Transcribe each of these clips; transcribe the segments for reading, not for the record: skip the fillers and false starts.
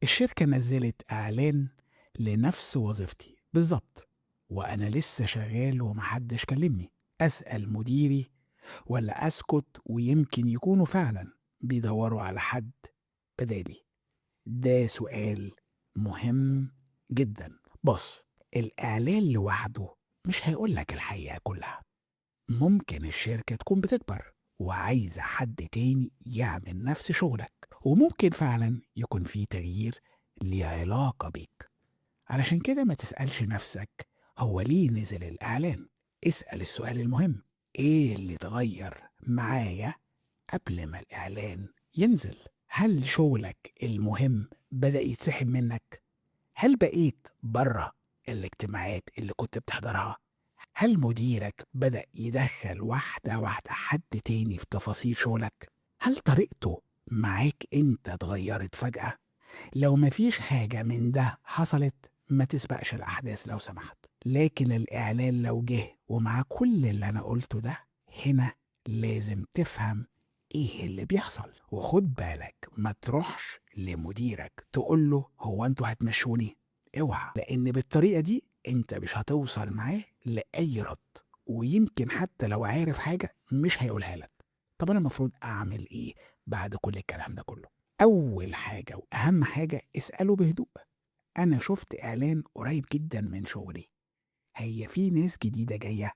الشركة نزلت إعلان لنفس وظيفتي بالظبط، وأنا لسه شغال ومحدش كلمني. أسأل مديري ولا أسكت؟ ويمكن يكونوا فعلا بيدوروا على حد بدالي. ده سؤال مهم جدا. بص، الإعلان لوحده مش هيقولك الحقيقة كلها. ممكن الشركة تكون بتكبر وعايزة حد تاني يعمل نفس شغلك، وممكن فعلا يكون في تغيير ليه علاقة بيك. علشان كده ما تسألش نفسك هو ليه نزل الإعلان، اسأل السؤال المهم: إيه اللي اتغير معايا قبل ما الإعلان ينزل؟ هل شغلك المهم بدأ يتسحب منك؟ هل بقيت بره الاجتماعات اللي كنت بتحضرها؟ هل مديرك بدأ يدخل واحدة واحدة حد تاني في تفاصيل شغلك؟ هل طريقته معاك انت اتغيرت فجأة؟ لو مفيش حاجة من ده حصلت، ما تسبقش الأحداث لو سمحت. لكن الإعلان لو جه ومع كل اللي أنا قلته ده، هنا لازم تفهم إيه اللي بيحصل. وخد بالك، ما تروحش لمديرك تقول له هو أنتوا هتمشوني، اوعى، لأن بالطريقة دي أنت مش هتوصل معاه لأي رد، ويمكن حتى لو عارف حاجة مش هيقولها لك. طب أنا المفروض أعمل إيه بعد كل الكلام ده كله؟ أول حاجة وأهم حاجة، اسأله بهدوء: أنا شفت إعلان قريب جدا من شغلي، هي في ناس جديدة جاية؟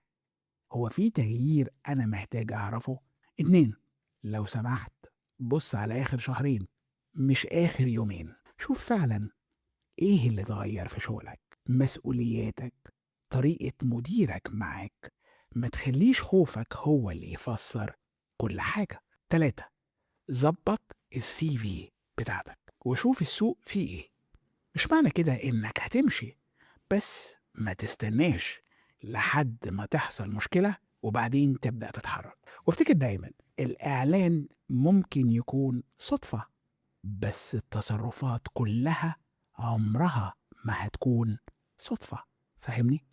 هو في تغيير أنا محتاج أعرفه؟ 2، لو سمحت بص على آخر شهرين مش آخر يومين، شوف فعلا إيه اللي اتغير في شغلك، مسؤولياتك، طريقة مديرك معاك. ما تخليش خوفك هو اللي يفسر كل حاجة. 3، ظبط ال CV بتاعتك وشوف السوق فيه ايه. مش معنى كده انك هتمشي، بس ما تستناش لحد ما تحصل مشكلة وبعدين تبدأ تتحرك. وافتكر دايما، الإعلان ممكن يكون صدفة، بس التصرفات كلها عمرها ما هتكون صدفة. فاهمني؟